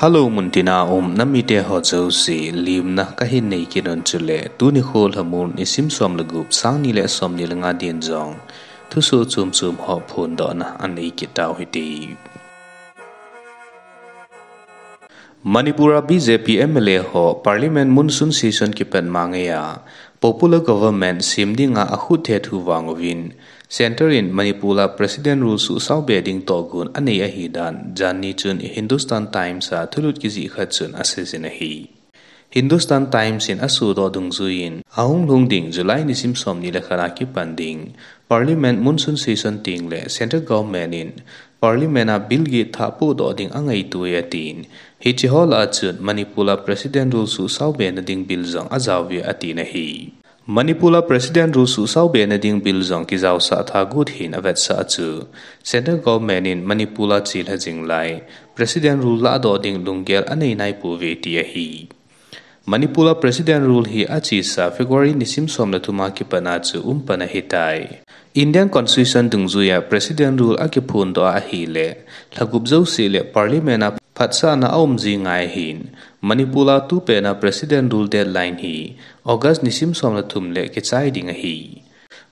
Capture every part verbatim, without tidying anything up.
Hello, muntina um namite ho jouse, limna kahin nei kit un chule, tuni kho lhamul nisim som le gup, sang ni le som ni le nga din jong thusoh chom chom ho phondohna anei kit tau hite. Manipur a B J P M L A ho Parliament Monsoon Session kipat ma ngeiya Popular Government sem dinga akhut thethu vang uvin, Centre in Manipur a President Rule suhsao be ding tohgon anei ahidan, janhi chun Hindustan Times a thulut kijih khat chun aseijin ahi. Hindustan Times in asodoh dungjuiyin, ahung lhung ding July nisim som ni le khat a kipan ding Parliament Monsoon Session tengle Central Government in Parliament a Bill get thah pohdoh ding angaitoi atin, hiche ho lah a chun Manipur a President Rule suhsao be nading Bill jong ajaove atin ahi. Manipur a President Rule suhsao be nading Bill jong kijaosah tha got hin avetsah chu, Central Government in Manipur a chelha jing lai President Rule lahdoh ding lunggel anei naipouve ti ahi. Manipur a President Rule hi achesa February nisim som le thum a kipat a chu umpan ahitai. Indian Constitution dungjuiya President Rule akiphondoh a ahile, lhagup jouse le Parliament a phatsahna aumji ngai ahin, Manipur a tupet a President Rule deadline hi August nisim som le thum le kichai ding ahi.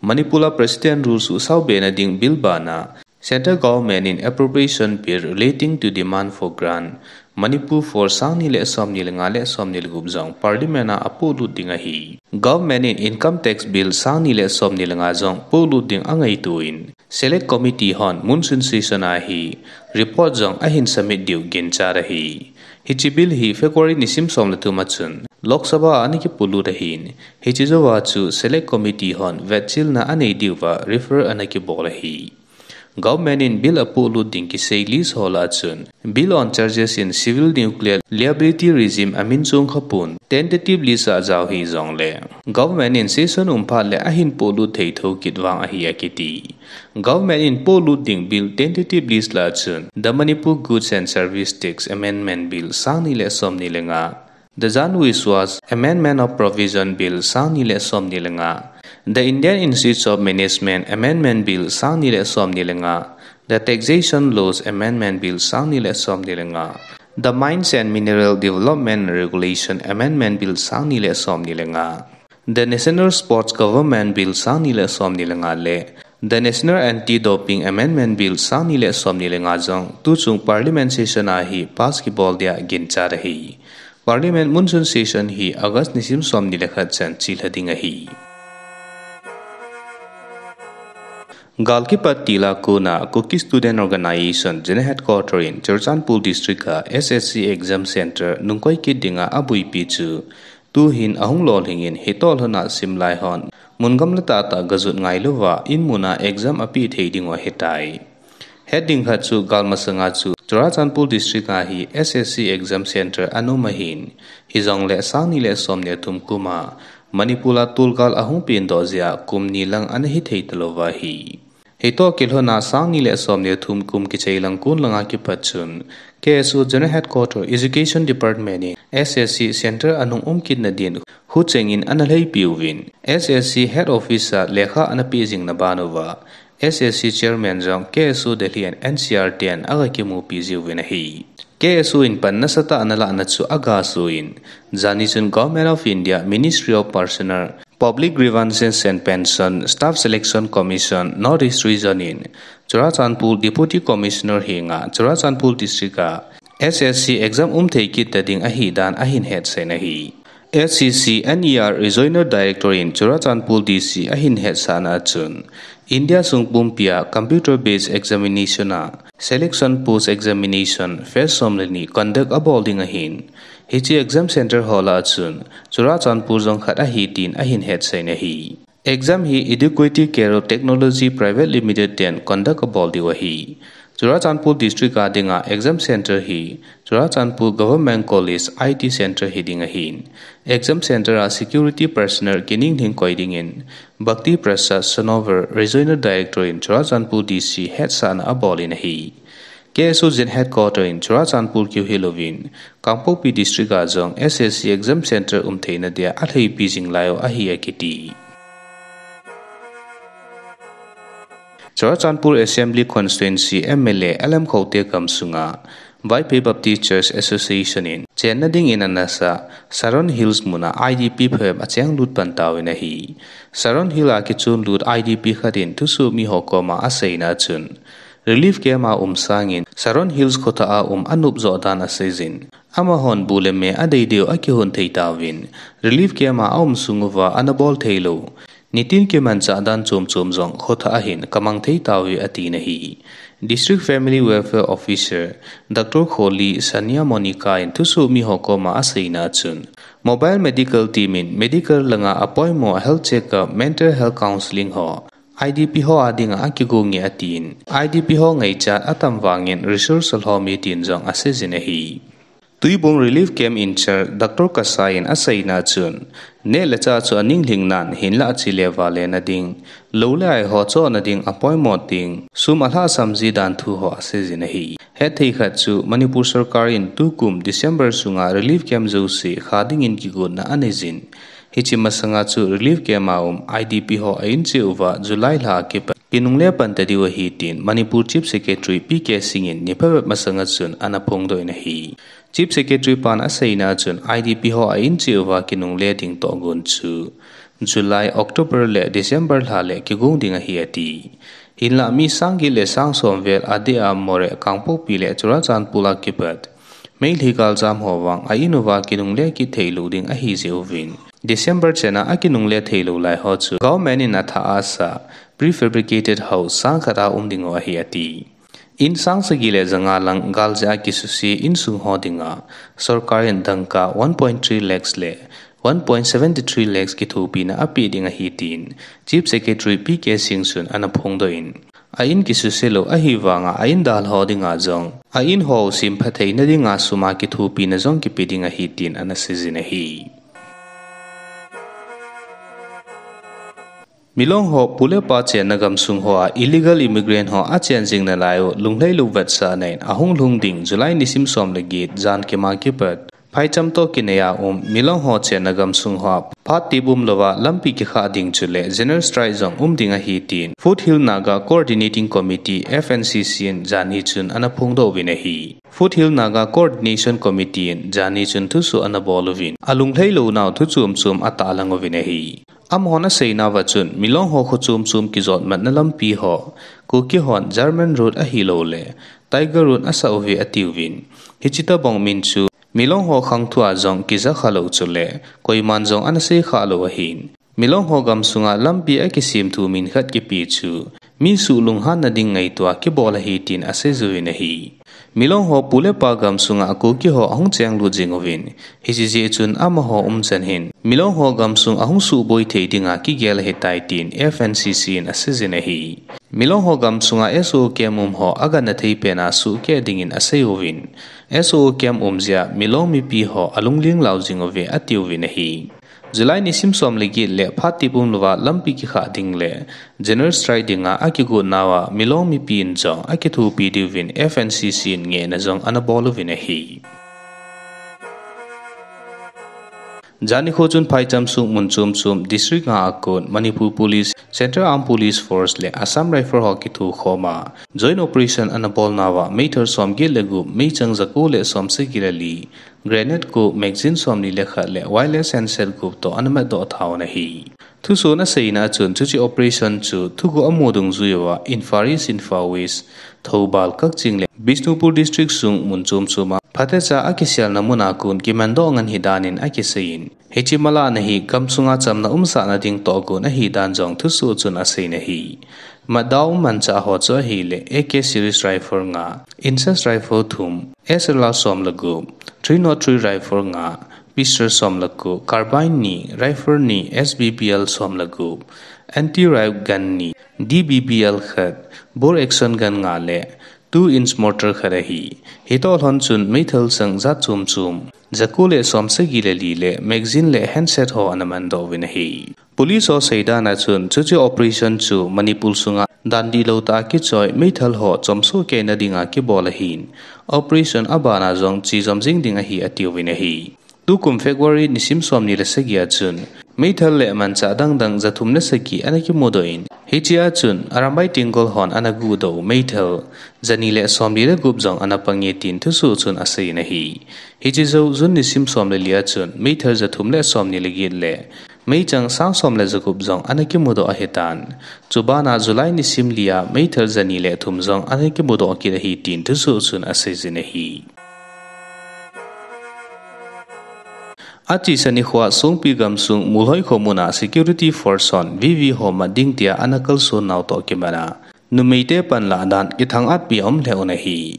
Manipur a President Rule suhsao be nading Bill bana, Central Government in Appropriation Bill relating to demand for grant, Manipur for sang ni le som ni le nga le som ni le gup jong Parliament a apohlut ding ahi. Government in Income Tax Bill sang ni le som ni le nga jong pohlut ding angaitoin, Select Committee hon Monsoon Session a hi report jong ahin submit diu ginchat ahi. Hiche Bill hi February nisim som le thum a chun Lok Sabha a ana kipohlut ahin, hiche jouva chu Select Committee hon vetchilna anei diuva refer ana kibol ahi. Government in Bill apohlut ding kisei list ho lah a chun, Bill on Charges in Civil Nuclear Liability Regime amin chong khapon tentative list a ajao hijongle, Government in session um phat le ahin pohlut thei thou kit vang ahi akiti. Government in pohlut ding Bill tentative list lah a chun, The Manipur Goods and Service Tax Amendment Bill sang ni le som ni le nga, The Jan Vishwas Amendment of Provision Bill sang ni le som ni le nga, The Indian Institute of Management Amendment Bill sang ni le som ni le nga, The Taxation Laws Amendment Bill sang ni le som ni le nga, The Mines and Mineral Development Regulation Amendment Bill sang ni le som ni le nga, The National Sports Government Bill sang ni le som ni le nga le The National Anti-Doping Amendment Bill sang ni le som ni le nga jong tuchung Parliament session a hi pass kibol dia ginchat ahi. Parliament monsoon session hi August nisim som ni le khat chan chelha ding ahi. Gal kipat til a kona Kuki Student Organisation General Headquarter in Churachandpur District a S S C exam center nungkoi kit dinga abuipi chu tuhin ahung lolhing in, hitoh lhona simlai hon mun gamla tahtah gajot ngailouva in muna exam apeh thei dingu ahitai. Het ding khat chu gal masanga chu Churachandpur District a hi S S C exam center ana um ahin, hijongle sang ni le som ni le thum kum a Manipur a tolgal ahung pengdoh jeh a kum ni lang ana hithei talouva ahi. Hitoh kilhona sang ni le som ni le thum kum kichai lang kon langa kipat chun K S O General Headquarter Education Department in S S C center anung um kitna din hucheng in ana lheipi uvin, S S C Head Office a lekha ana peh jing na ban uva, S S C Chairman jong K S O Delhi and N C R ten aga kimupi jiuvin ahi. K S O in pan nasatah ana lahna chu aga soh in, janhi chun Government of India, Ministry of Personnel, Public Grievances and Pension, Staff Selection Commission, North East Region in Churachandpur Deputy Commissioner henga Churachandpur District a S S C exam um thei kit ta ding ahidan ahin hetsah in ahi. S C C N E R Regional Director in Churachandpur D C ahin hetsahna a chun, India sung pumpia computer based examination a selection post examination phase som le ni conduct abol ding ahin, hiche exam center ho lah a chun Churachandpur jong khat ahi tin ahin hetsah in ahi. Exam hi Eduquity Care Technology Private Limited ten conduct abol diu ahi. Churachandpur District a dinga exam center hi Churachandpur Government College I T Center hiding ahin, exam center a security personnel kining lhingkoi dingin Bhakti Prasad Sanovar, Regional Director in Churachandpur D C hetsahna abol in ahi. K S O General Headquarter in Churachandpur keu hilouvin, Kangpokpi District a jong S S C exam center um theina dia alheipi jing laiyu ahi akiti. Churachandpur Assembly Constituency M L A L M Khaute kamsunga Vaiphei Baptist Church Association in chenna dingin anasah Saron Hills muna I D P phabep achenglut pan tauvin ahi. Saron Hill a kichonlut I D P khat in thusoh mi ho koma aseina chun, relief camp a um sangin Saron Hills khothah a um anop joh dan aseijin, amahon bu le me adei diu akihon thei tauvin, relief camp a aum sung uva ana bol theilou, nitin kimanchah dan chom chom jong khothah a hin kamang thei tauve atin ahi. District Family Welfare Officer Doctor Kholi Sania Monica in thusoh mi ho koma aseina chun, mobile medical team in medical langa appoint mo, health checkup, mental health counseling ho I D P ho a dinga akigong e atin, I D P ho ngaichat atam vangin resource alhom e tin jong aseijin ahi. Tuibong Relief Camp in-charge Doctor Kasai in aseina chun, neh le chah chu aninglhing nan hinlah chi le vale na ding, lou le ai ho chohna ding appoint mo ding, sum alhahsam ji dan thu ho aseijin ahi. Hetthei khat chu Manipur sorkar in tukum December sunga relief camp jouse kha dingin kigotna aneijin, hiche masanga chu relief camp a um I D P ho a-in cheh uva July lha a kipat kinungle pan tadiu ahi tin Manipur Chief Secretary P K Singh in ni phabep masanga chun ana phongdoh in ahi. Chief Secretary pan aseina chun I D P ho a-in cheh uva kinungle ding tohgon chu July, October le December lha le kigong ding ahi ati. Hinlah mi sang get le sang som vel adeh a Moreh, Kangpokpi le Churachandpur a kipat Meitei galjam ho vang a-in uva kinungle kit theilou ding ahi jeh uvin, December chan a akinungle theilou lai ho chu government in athah a asah prefabricated house sang khat a um ding u ahi ati. In sang sagi le janga lang gal jeh a kisuse insung ho dinga sorkar in dangka one point three lakhs le one point seven three lakhs kithopina apeh ding ahi tin Chief Secretary P K Singh chun ana phongdoh in, a-in kisuse lou ahivanga a-in dal ho dinga jong a-in ho sempha theina dinga sum a kithopina jong kipe ding ahi tin ana seijin ahi. Milong ho pu le pa chenna gamsung hoa illegal immigrant ho achen jing nalai u lunglhailou vetsahna in ahung lhung ding July nisim som le get jan kima kipat phaicham toh kinai a um Milong ho chenna gamsung hoa phat tep umlouva lampi kikhah ding chule general strike jong um ding ahi tin Foothill Naga Coordinating Committee, F N C C in jani chun ana phongdoh uvin ahi. Foothill Naga Coordination Committee in jani chun thusoh ana bol uvin, alunglhailou nau thu chom chom atahlang uvin ahi. Amahon aseinauva chun, Milong ho kho chom chom kijotmatna lampi ho, Kuki hon German Road ahilouleh Tiger Road asah uve atiuvin, hiche tobang min chu Milong ho khangthua jong kija khalou chuleh koiman jong ana seikhah lou ahin, Milong ho gamsunga lampi akisem thu min khat kipe chu mi suhlunghanna ding ngaitoa kibol ahi tin aseijuiyin ahi. Milong ho pu le pa gamsunga Kuki ho ahung chenglut jing uvin, hiche jeh chun amaho umchan hin Milong ho gamsung ahung suhboi thei dinga kigel ahitai tin F N C C in aseijin ahi. Milong ho gamsunga S O O camp um ho agangthei pena suhkeh dingin aseiuvin, S O O camp um jeh a Milong mipi ho alungling lau jing uve atiuvin ahi. July nisim som le get le phat tep umlouva lampi kikhah ding le General Strike dinga akigot nauva Milong mipi in jong akithopi diuvin F N C C in ngehna jong ana bol uvin ahi. Jani kho chun phaicham sung mun chom chom district nga akon Manipur Police, Central Armed Police Force le Assam Rifle ho kithokhoma joint operation ana bol nauva meithal som get le gup, meichang jako le som sagi le li, grenade ko, magazine somni le khat le wireless handset gup toh ana matdoh tauvin ahi. Thusoh in aseina chun chuche operation chu thuguh amu dungjuiya Imphal East, Imphal West, Thoubal, Kakching le Bishnupur district sung mun chom choma phatecha akiselna muna kon kimandoh ngen ahi danin akiseiyin, hiche malahna hi gamsunga chamna umsahna ding tohgon ahi dan jong thusoh chun aseina ahi. Matdoh manchah ho chu ahile A K series rifle nga, Inshas rifle thum, S L R som le gup, three nought three rifle nga, pistol som le ko, carbine ni, rifle ni, S B B L som le gup, anti riot gun ni, D B B L khat, bolt action gun nga le two inch mortar khat ahi. Hitoh lhon chun meithal sang jat chom chom, jako le som sagi le li le magazine le handset ho ana mandoh uvin ahi. Police ho seidan a chun chuche operation chu Manipur sunga dan dihlou tah a kichoi meithal ho chomsoh keina dinga kibol ahin, operation abana jong chejom jing ding ahi atiuvin ahi. Tukum February nisim somni le sagi a chun meithal le manchah dang dang jathum le sagi ana kimudoh in, Hichea chun Arambai Tenggol hon ana guhdoh u meithal jani le somli le gup jong ana pange tin thusoh chun aseiyin ahi. Hiche jou June nisim som le li a chun meithal jathum le somni le get le meichang sang som le jagup jong ana kimudoh ahitan. Chubana July nisim li a meithal jani le thum jong ana kimudoh kit ahi tin thusoh chun aseijin ahi. Achesa nikhoa Songpi gamsung Mulhoi kho muna security force hon V V ho mat ding tia ana kalson nau toh kimat'a numeite panlah dan kithang-atpi aum lheh un ahi.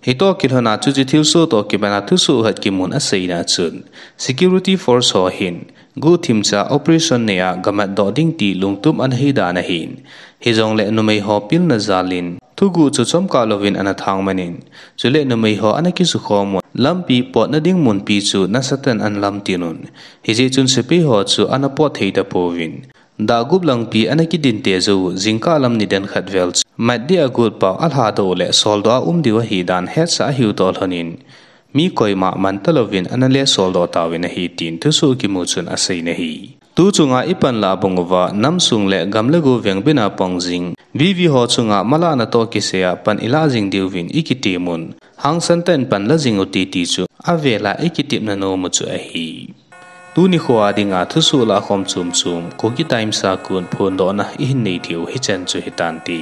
Hitoh kilhona chuche thilsoh toh kimat'a thusoh khat kimun aseina chun, security force ho hin guhthimcha operation neiya gamatdoh ding ti lungtup ana hidan ahin, hijongle numei ho pilna jalin thuguh chu chomkah louvin ana thangmanin, chule numei ho ana kisukhomun, lampi potna ding munpi chu nasatah in ana lamtin un, hijeh chun sepai ho chu ana pot thei tapouvin, dahgup langpi ana kidinte jou u jingkah lam nidan khat vel chu mat dia gutpau alhadoh u le soldoh a um diu ahidan hetsah ahiu toh lhonin, mi koima mantalouvin ana le soldoh tauvin ahi tin thusoh kimu chun aseiyin ahi. Tu chunga ipanlah bang uva namsung le gam le go vengbitna pang jing V V ho chunga malahna toh kisaiya pan ilah jing diuvin ikitemun, hangsan tah in pan la jing ute ti chu avela ikitepna nomu chu ahi. Tuni khoa dinga thusoh lahkhom chomchom Kuki Times a kon phondohna ihin nei theiu hichan chu hitante.